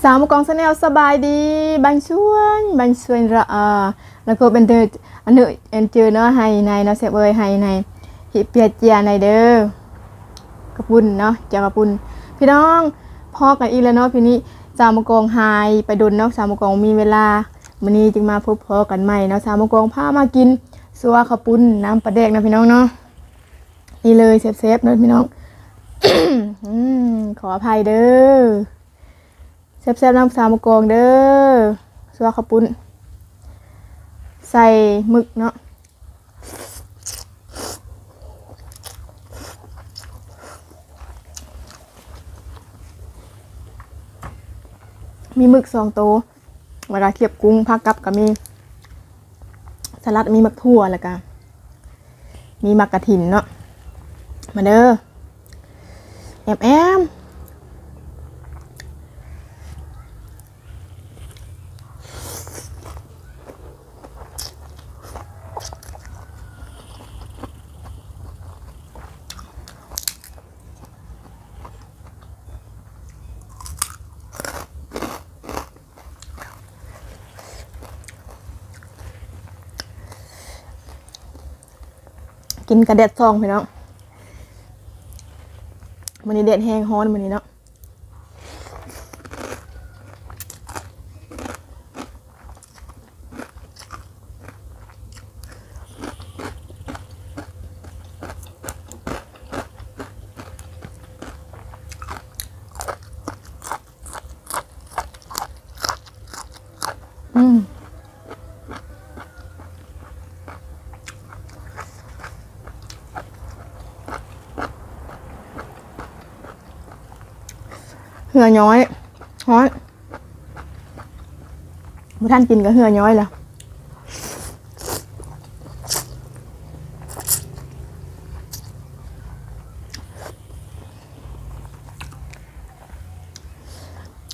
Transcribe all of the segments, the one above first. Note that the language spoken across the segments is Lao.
ສາວໝູ່ກອງແຊນແນວ ສະບາຍດີ ບັງຊວນ ບັງຊວນລະອາ ແລ້ວກໍເປັນເດີ ອັນເດີ ອັນເຈີເນາະ ໄຮ່ໃນເນາະ ແຊບເອີຍ ໄຮ່ໃນ ເຮັດເປຍເຈຍໃນເດີ ກະປຸ້ນເນາະ ເຈຍກະປຸ້ນ ພີ່ນ້ອງ ພໍ້ກັນອີກແລ້ວເນາະ ພີ່ນີ້ ສາວໝູ່ກອງຫາຍໄປດົນເນາະ ສາວໝູ່ກອງບໍ່ມີເວລາ ມື້ນີ້ຈຶ່ງມາພົບພໍ້ກັນໃໝ່ເນາະ ສາວໝູ່ກອງພາມາກິນຊົ່ວເຂົ້າປຸ້ນ ນ້ຳປາແດກເນາະ ພີ່ນ້ອງເນາະ ນີ້ເລີຍ ແຊບໆເນາະ ພີ່ນ້ອງ ອືມ ຂໍອະໄພເດີ. ແຊບໆນຳສາວໝູ່ກອງເດີ ຊົ່ວເຂົ້າປຸ້ນ ໃສ່ໝຶກເນາະ ມີໝຶກສອງໂຕ ແລ້ວກະຄຽບກຸ້ງ ພາກັບກະມີ ສະຫຼັດ ມີໝາກຖົ່ວ ແລ້ວກະມີໝາກກະຖິນເນາະ ມາເດີ ແອມໆ. ກິນກະແດດສ່ອງ ພີ່ນ້ອງ ມື້ນີ້ແດດແຮງ ຮ້ອນມື້ນີ້ເນາະ. ອືມ ເຫື່ອຍ້ອຍ ຮ້ອນ ບໍ່ທັນກິນກະເຫື່ອຍ້ອຍລະ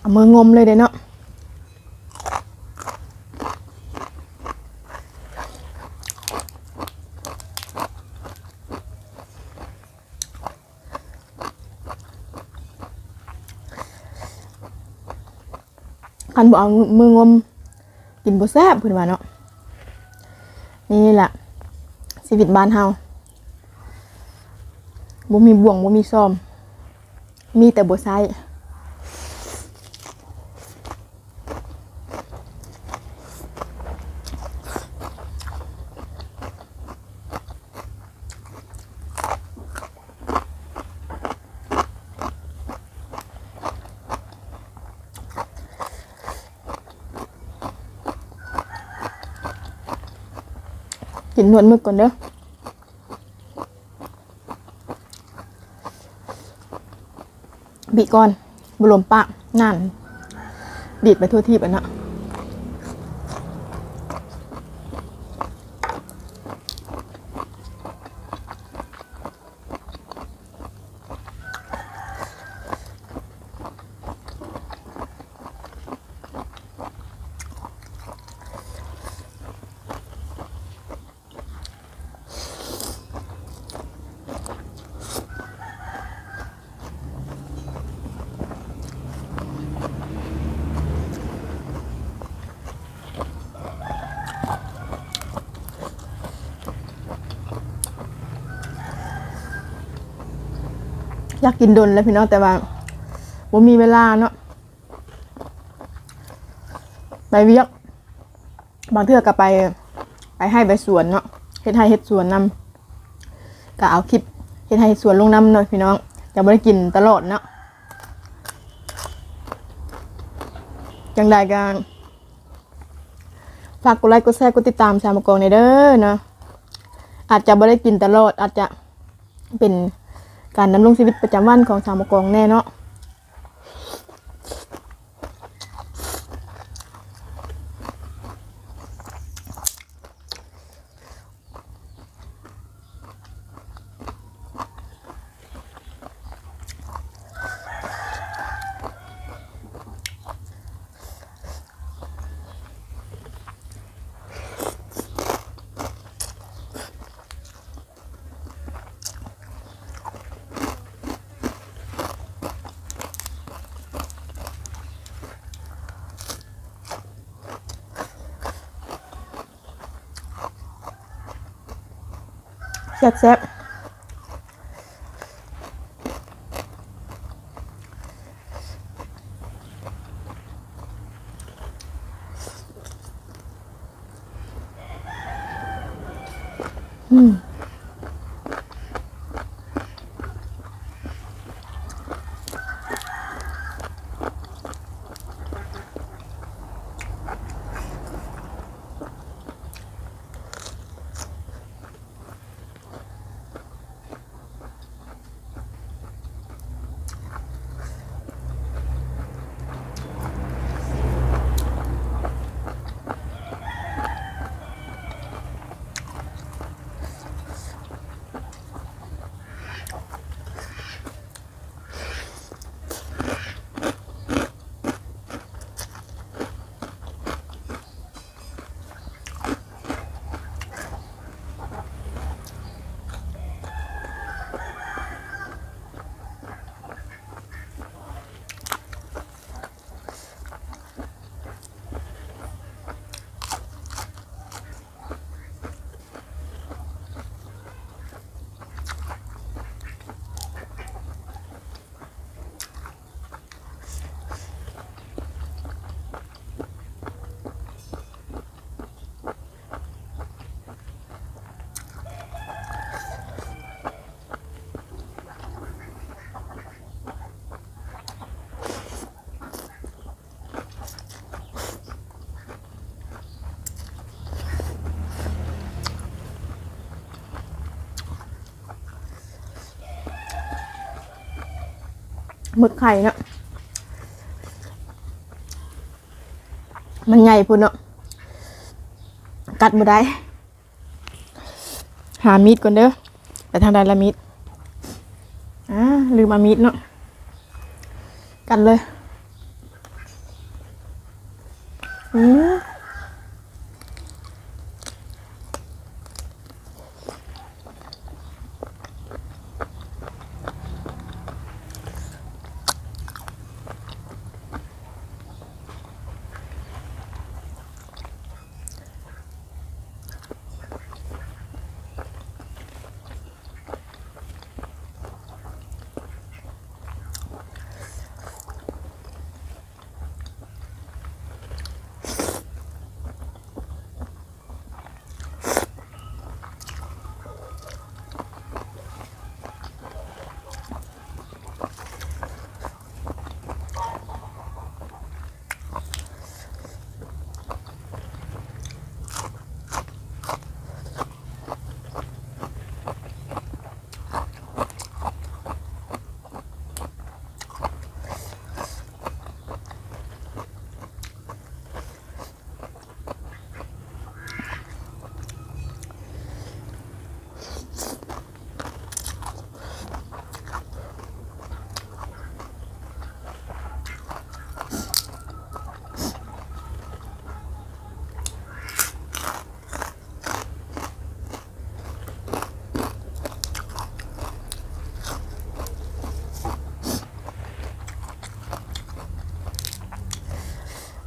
ເອົາມືງົມເລີຍເດ້ເນາະ. ຄັນບໍ່ເອົາມືງົມ ກິນບໍ່ແຊບ ເພິ່ນວ່າເນາະ. ນີ້ລະ ຊີວິດບ້ານເຮົາ ບໍ່ມີບ່ວງ ບໍ່ມີຊອມ ມີແຕ່ບໍ່ໃຊ້. ກິນໜວດໝຶກກ່ອນເດີ. ບີບກ່ອນ ບໍ່ລົມປາກ ໜານ ດີດໄປທົ່ວທີບຫັ້ນນະ. ຢາກກິນດົນແລ້ວພີ່ນ້ອງ ແຕ່ວ່າບໍ່ມີເວລາເນາະ. ໄປວຽກ ບາງເທື່ອກະໄປ ໄປໄຮ່ໄປສວນເນາະ ເຮັດໄຮ່ເຮັດສວນນຳ ກະເອົາຄລິບເຮັດໄຮ່ເຮັດສວນລົງນຳເນາະພີ່ນ້ອງ ຈະບໍ່ໄດ້ກິນຕະຫຼອດເນາະ. ຈັ່ງໃດກະຝາກກົດໄລ ກົດແຊ ກົດຕິດຕາມສາວໝູ່ກອງແດ່ເດີເນາະ. ອາດຈະບໍ່ໄດ້ກິນຕະຫຼອດ ອາດຈະເປັນການດຳລົງຊີວິດປະຈຳວັນຂອງສາວໝູ່ກອງແດ່ເນາະ. ອ ແຊບໆ. ອືມ. ໝຶກໄຂ່ເນາະ ມັນໃຫຍ່ພຸ້ນເນາະ ກັດບໍ່ໄດ້. ຫາມີດກ່ອນເດີ. ໄປທາງໃດລະມີດ? ອາ ລືມເອົາມີດເນາະ. ກັດເລີຍ. ອືມ.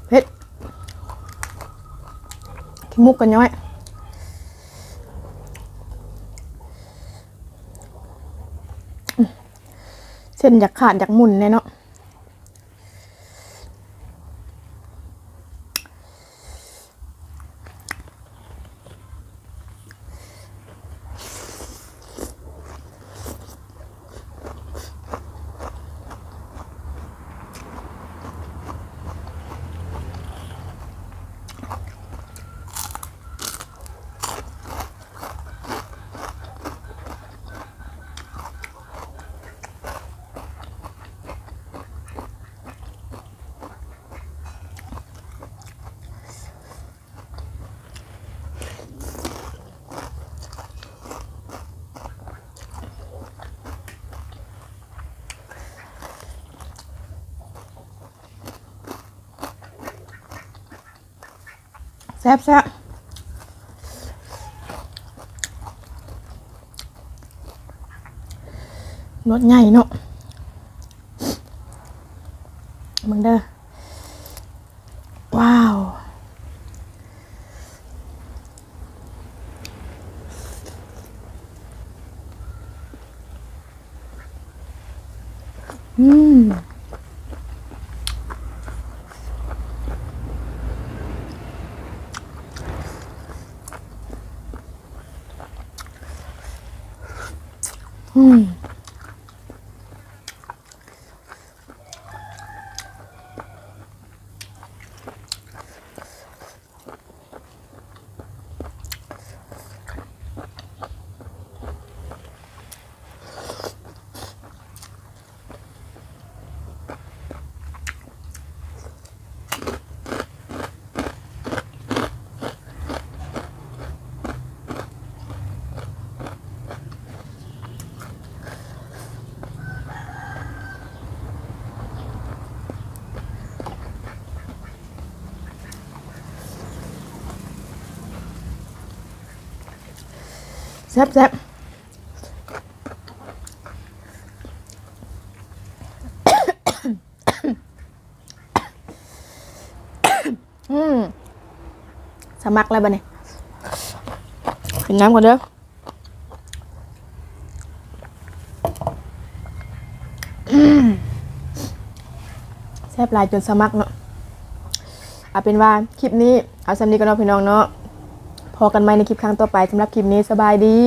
ເຜັດ ຂີ້ມູກກໍຍ້ອຍ. ເສັ້ນຢາກຂາດຢາກໝຸ່ນແດ່ເນາະ. ແຊບໆ ໜວດໃຫຍ່ເນາະ ເບິ່ງເດີ ວ້າວ. ອືມ ອືມ. ແຊບໆ ອືມ ສະໝັກແລ້ວບັດນີ້ ກິນນ້ຳກ່ອນເດີ. ອືມ ແຊບຫຼາຍຈົນສະໝັກເນາະ. ເອົາເປັນວ່າຄລິບນີ້ເອົາສ່ຳນີ້ກ່ອນເນາະພີ່ນ້ອງເນາະ. ພໍ້ກັນໃໝ່ໃນຄລິບຄັ້ງຕໍ່ໄປ. ສຳລັບຄລິບນີ້ ສະບາຍດີ.